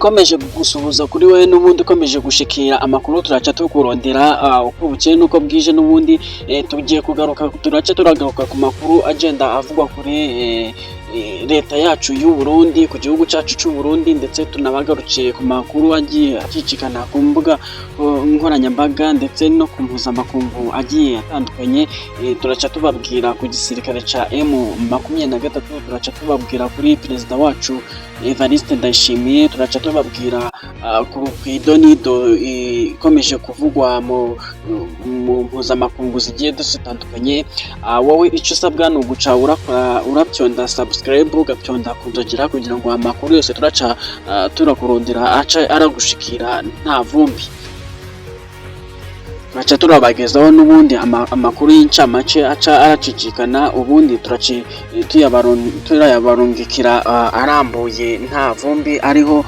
Nkomeje gusuhuza kuri wowe n'ubundi ukomeje gushikira amakuru turaca tukurondera uko bukeye n'uko bwije. N'ubundi tugiye kugaruka, turaca turagaruka ku makuru agenda avugwa kuri leta yacu y'u Burundi, ku gihugu cyacu cy'u Burundi, ndetse tunabagarukiye ku makuru agiye acicikana ku mbuga nkoranyambaga ndetse no ku mpuzamakungu agiye atandukanye. Turaca tubabwira ku gisirikare ca M23, turaca tubabwira kuri perezida wacu Evariste Ndayishimiye, turaca tubabwira ku idonido ikomeje kuvugwa mu mpuzamakungu zigiye zitandukanye. Wowe icyo usabwa ni uguca urakora, urapyonda subscribe, ugapyonda kunzogera kugira ngo amakuru yose turaca turakurondera aca aragushikira nta vumbi. Turaca turabagezaho n'ubundi amakuru y'incamake aca aracicikana, ubundi turaci turayabarungikira arambuye nta vumbi ariho.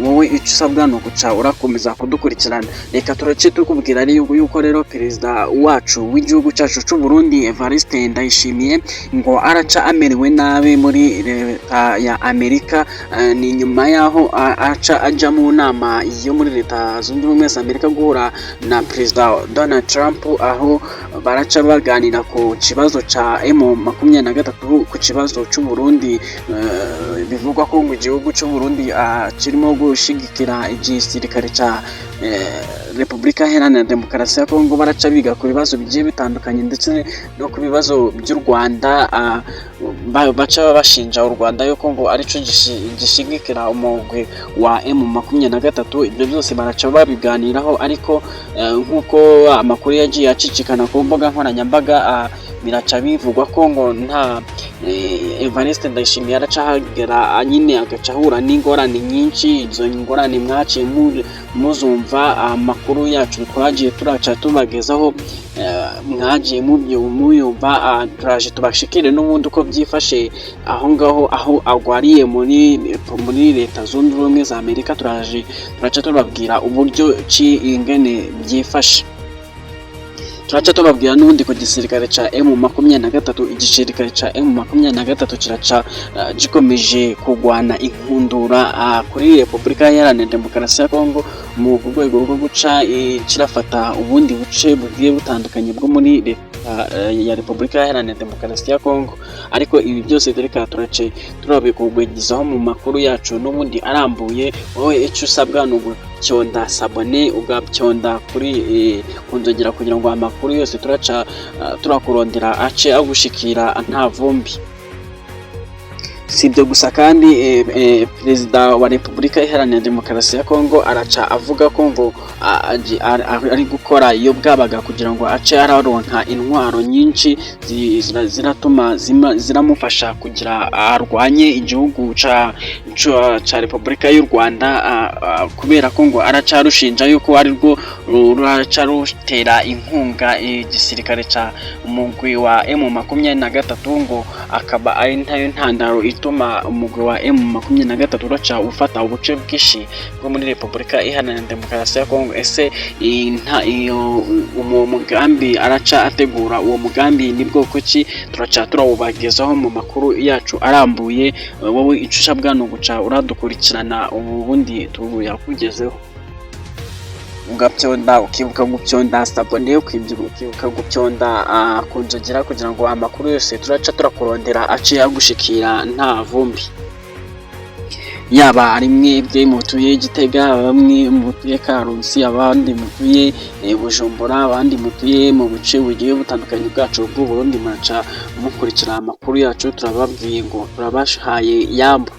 Wowe icyo usabwa ni uguca urakomeza kudukurikirana. Reka turace tukubwira yuko rero perezida wacu w'igihugu cyacu cy'u Burundi, Evariste Ndayishimiye, ngo araca amerewe nabi muri leta ya Amerika. Ni nyuma yaho aca aja mu nama yo muri Leta Zunze Ubumwe za Amerika guhura na Perezida Donald Trump, aho baraca baganira ku kibazo ca M23, ku kibazo cy'u Burundi, bivugwa ko mu gihugu cy'u Burundi kirimo gushigikira igisirikare ca Repubulika Iharanira Demokarasi ya Kongo. Baraca biga ku bibazo bigiye bitandukanye ndetse no ku bibazo by'u Rwanda, baca bashinja u Rwanda yuko ngo arico gishigikira umugwi wa M23. Ibyo byose baraca babiganiraho, ariko nk'uko amakuru yagiye acicikana ku mbuga nkoranyambaga, biraca bivugwa ko ngo nta Evariste Ndayishimiye araca ahagera nyine agaca ahura n'ingorane nyinshi. Izo ngorane mwaciye muzumva amakuru yacu twagiye turaca tubagezaho, mwagiye muyumva. Turaje tubashikire n'ubundi uko byifashe aho ngaho aho agwariye muri Leta Zunze Ubumwe za Amerika. Turaje turaca tubabwira uburyo ki ingene byifashe. Turaca tubabwira n'ubundi ku gisirikare ca M23. Igisirikare ca M23 kiraca gikomeje kurwana inkundura kuri Repubulika Iharanira Demokarasi ya Kongo mu rwego rwo guca kirafata ubundi buce bugiye butandukanye bwo muri leta ya Repubulika Iharanira Demokarasi ya Kongo. Ariko ibi byose reka turace turabikugezaho mu makuru yacu n'ubundi arambuye. Wowe icyo usabwa ni ugucyonda s'abonner, ugacyonda kuri kunzogera kugira ngo amakuru yose turaca turakurondera ace agushikira nta vumbi. Si ibyo gusa kandi, perezida wa Repubulika Iharanira Demokarasi ya Kongo araca avuga ko ngo ari gukora iyo bwabaga kugira ngo ace araronka intwaro nyinshi ziratuma ziramufasha kugira arwanye igihugu ca Repubulika y'u Rwanda, kubera ko ngo araca arushinja yuko ari rwo ruraca rutera inkunga igisirikare ca umugwi wa M23, ngo akaba ari ntayo ntandaro ituma umugwi wa M23 uraca ufata ubuce bwinshi bwo muri Repubulika Iharanira Demokarasi ya Kongo. Ese iyo uwo mugambi araca ategura, uwo mugambi ni bwoko ki? Turaca turawubagezaho mu makuru yacu arambuye. Wowe icyo usabwa ni uguca uradukurikirana, ubundi tuyakugezeho, ugapyonda, ukibuka gupyonda s'abonner, ukibuka gupyonda kunzogera kugira ngo amakuru yose turaca turakurondera ace agushikira nta vumbi. Yaba ari mwebwe mutuye Gitega, bamwe mutuye Karusi, abandi mutuye Bujumbura, abandi mutuye mu bice bugiye butandukanye bwacu bw'u Burundi, muraca mukurikira amakuru yacu. Turababwiye ngo turabahaye yambu.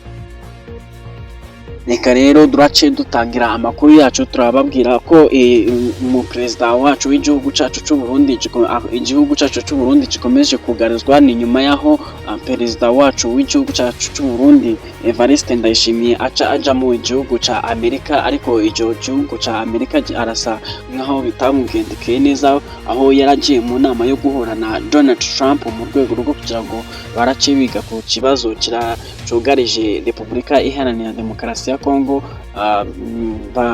Reka rero durace dutangira amakuru yacu. Turababwira ko umuperezida wacu w'igihugu cyacu cy'u Burundi, igihugu cyacu cy'u Burundi gikomeje kugarizwa. Ni nyuma y'aho perezida wacu w'igihugu cyacu cy'u Burundi, Evariste Ndayishimiye, aca aja mu gihugu ca Amerika, ariko icyo gihugu ca Amerika arasa nkaho bitamugendekeye neza, aho yaragiye mu nama yo guhura na Donald Trump mu rwego rwo kugira ngo barace biga ku kibazo cy'u Burundi. cugarije Repubulika Iharanira Demokarasi ya Kongo,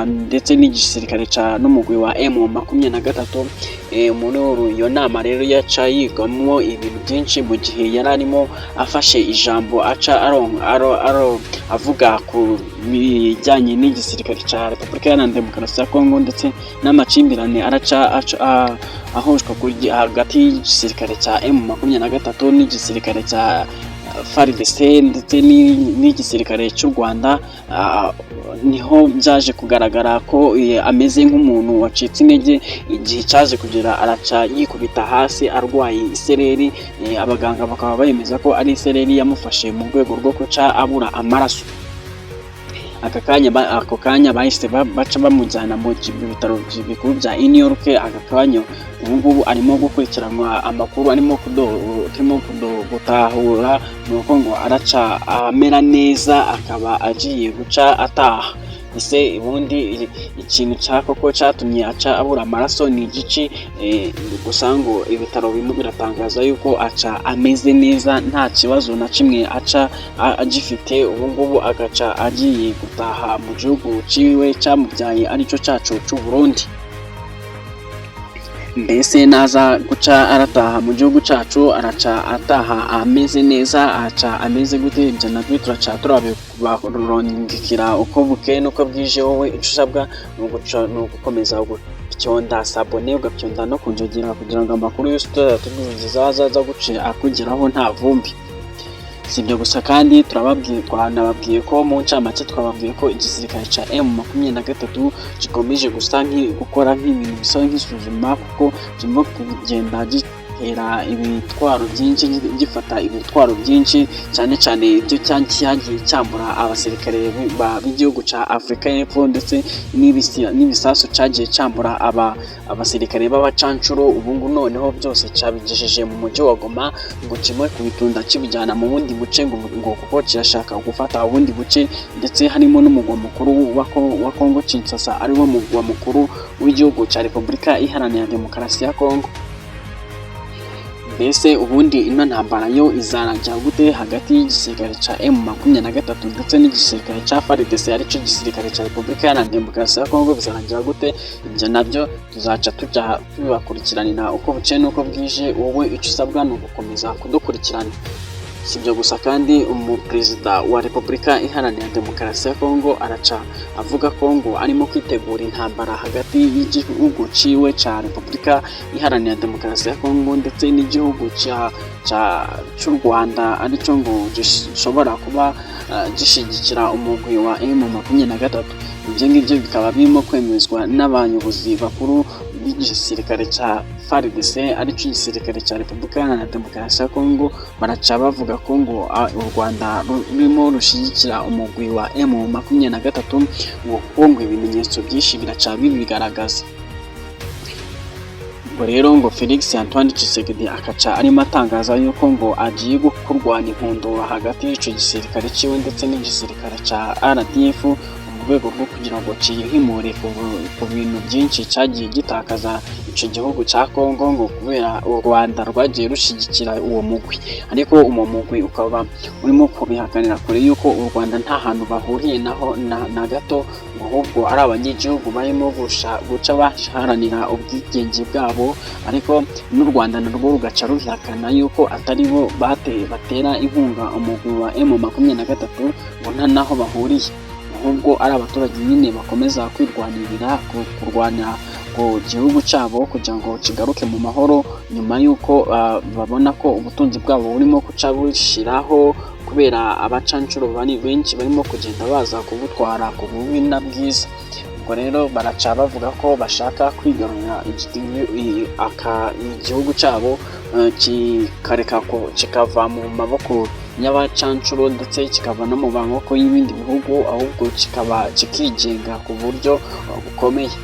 ndetse n'igisirikare ca n'umugwi wa M23. Muri iyo nama rero yaca yigwamwo ibintu byinshi. Mu gihe yari arimo afashe ijambo, aca aro avuga ku bijyanye n'igisirikare ca Repubulika Iharanira Demokarasi ya Kongo ndetse n'amakimbirane araca ahoshwa hagati y'igisirikare ca M23 n'igisirikare ca FARDC ndetse n'igisirikare cy'u Rwanda, niho byaje kugaragara ko ameze nk'umuntu wacitse intege. Igihe cyaje kugera araca yikubita hasi arwaye isereri. Abaganga bakaba bemeza ko ari isereri yamufashe mu rwego rwo guca abura amaraso aka kanya. Ako kanya bahise baca bamujyana mu bitaro bikuru bya New York. Aka kanya ubu ngubu arimo gukurikiranwa. Amakuru arimo turimo gutahura ni uko ngo araca amera neza, akaba agiye guca ataha. Ese ubundi ikintu cya koko cyatumye aca abura amaraso ni igiki? Gusa ngo ibitaro birimo biratangaza yuko aca ameze neza, nta kibazo na kimwe aca agifite ubu ngubu, agaca agiye gutaha mu gihugu ciwe cyamubyaye, aricyo cyacu cy'u Burundi. Mbese naza guca arataha mu gihugu cyacu, araca ataha ameze neza, aca ameze gute? Ibyo nabyo turaca turabarungikira uko bukeye n'uko bwije. Wowe icyo usabwa ni ugukomeza gupyonda s'abonner, ugapyonda no kunjogera, kugira ngo amakuru yose tuzajya tukugezaho azaza guca akugeraho nta vumbi. Si ibyo gusa kandi, turababwiye, twanababwiye ko mu ncamake twababwiye ko igisirikare cya M23 gikomeje gusa gukora nk'ibintu bisa nk'isuzuma, kuko kirimo kugenda gitera ibitwaro byinshi, gifata ibitwaro byinshi, cyane cyane ibyo cyagiye cyambura abasirikare b'igihugu cya Afurika y'Epfo, ndetse n'ibisasu cyagiye cyambura abasirikare b'abacancuro. Ubu ngubu noneho byose cyabigejeje mu mujyi wa Goma, ngo kimwe kubitunda kibijyana mu bundi buce, ngo kuko kirashaka gufata ubundi buce, ndetse harimo n'umugwa mukuru wa Kongo Kinshasa, ariwo mugwa mukuru w'igihugu cya Repubulika Iharanira Demokarasi ya Kongo. Mbese ubundi ino ntambara yo izarangira gute hagati y'igisirikare cya M23 ndetse n'igisirikare cya FARDC, aricyo gisirikare cya Repubulika Iharanira Demokarasi ya Kongo? Bizarangira gute? Ibyo nabyo tuzaca tujya tubibakurikiranira uko bukeye n'uko bwije. Wowe icyo usabwa ni ugukomeza kudukurikirana. Si ibyo gusa kandi, umuperezida wa Repubulika Iharanira Demokarasi ya Kongo araca avuga ko ngo arimo kwitegura intambara hagati y'igihugu ciwe cya Repubulika Iharanira Demokarasi ya Kongo ndetse n'igihugu cy'u Rwanda, aricyo ngo gishobora kuba gishyigikira umugwi wa M23. Ibyo ngibyo bikaba birimo kwemezwa n'abayobozi bakuru b'igisirikare cya FARDC, aricyo gisirikare cya Repubulika Iharanira Demokarasi ya Kongo. Baraca bavuga ko ngo u Rwanda rurimo rushyigikira umugwi wa M23, ngo kuko ngo ibimenyetso byinshi biraca bibigaragaza. Ubwo rero ngo Felix Antoine Tshisekedi akaca arimo atangaza yuko ngo agiye kurwana inkundura hagati y'ico gisirikare ciwe ndetse n'igisirikare ca RDF, mu rwego rwo kugira ngo cihimure ku bintu byinshi cyagiye gitakaza ico gihugu ca Kongo, ngo kubera u Rwanda rwagiye rushyigikira uwo mugwi. Ariko uwo mugwi ukaba urimo kubihakanira kure yuko u Rwanda nta hantu bahuriye naho na gato, ngo ahubwo ari abanyagihugu barimo guca baharanira ubwigenge bwabo. Ariko n'u Rwanda narwo rugaca rubihakana yuko atari bo batera inkunga umugwi wa M23, ngo nta naho bahuriye, ahubwo ari abaturage nyine bakomeza kwirwanirira, kurwana ku gihugu cyabo kugira ngo kigaruke mu mahoro, nyuma y'uko babona ko ubutunzi bwabo burimo guca bushiraho kubera abacancuro bari benshi barimo kugenda baza kubutwara ku bubi na bwiza. Ubwo rero baraca bavuga ko bashaka kwigarurira igihugu cyabo, kikareka kikava mu maboko y'abacancuro, ndetse kikava no mu maboko y'ibindi bihugu, ahubwo kikaba kikigenga ku buryo bukomeye.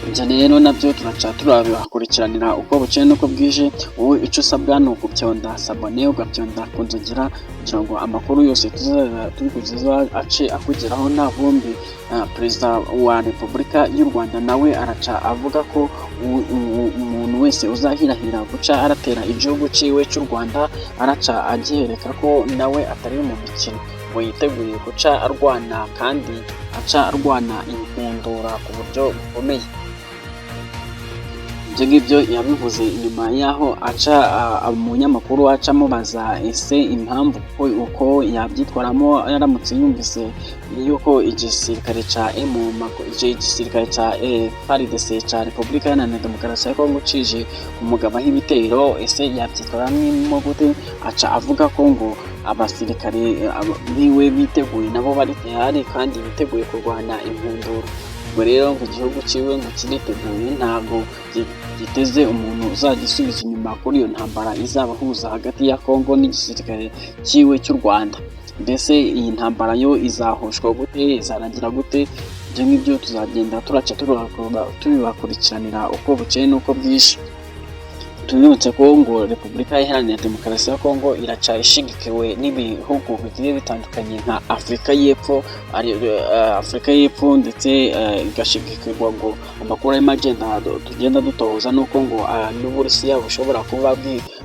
Ibyo rero nabyo turaca turabibakurikiranira uko bukeye n'uko bwije. Wowe icyo usabwa ni ugupyonda s'abonner, ugapyonda ku nzogera, kugira ngo amakuru yose tuzajya tukugezaho ace akugeraho nta vumbi. Perezida wa Repubulika y'u Rwanda nawe araca avuga ko umuntu wese uzahirahira guca aratera igihugu ciwe cy'u Rwanda, araca agihereka ko nawe atari mu mikino, ngo yiteguye guca arwana kandi aca arwana inkundura ku buryo bukomeye. Ibyo ngibyo yabivuze nyuma y'aho aca umunyamakuru aca amubaza ese impamvu uko yabyitwaramo yaramutse yumvise yuko igisirikare ca FARDC ca Repubulika Iharanira Demokarasi ya Kongo cije kumugabaho ibitero, ese yabyitwaramo gute? Aca avuga ko ngo abasirikare biwe biteguye, nabo bari tayari kandi biteguye kurwana inkundura. Ubwo rero ngo igihugu ciwe ngo kiriteguye, ntabwo giteze umuntu uzagisubiza inyuma kuri iyo ntambara izabahuza hagati ya Kongo n'igisirikare ciwe cy'u Rwanda. Mbese iyi ntambara yo izahoshwa gute? Izarangira gute? Ibyo ngibyo tuzagenda turaca tubibakurikiranira uko bukeye n'uko bwije. Tubibutse ko ngo Repubulika Iharanira Demokarasi ya Kongo iraca ishigikiwe n'ibihugu bigiye bitandukanye nka Afurika y'Epfo, Afurika y'Epfo, ndetse igashigikirwa, ngo amakuru arimo agenda tugenda dutohoza nuko ngo n'Uburusiya bushobora kuba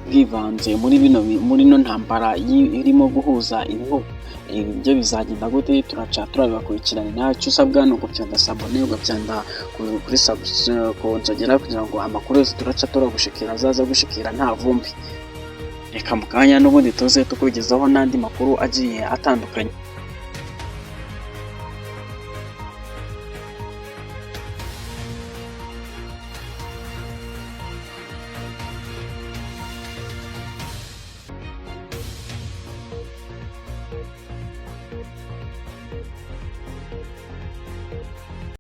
bwivanze muri ino ntambara irimo guhuza ibihugu. Ibi byo bizagenda gute? Turaca turabibakurikiranira. Icyo usabwa ni ugupyonda s'abonner, ugapyonda kuri ku nzogera, kugira ngo amakuru yose turaca turagushikira azaza gushikira nta vumbi. Reka mu kanya n'ubundi tuze tukugezaho n'andi makuru agiye atandukanye.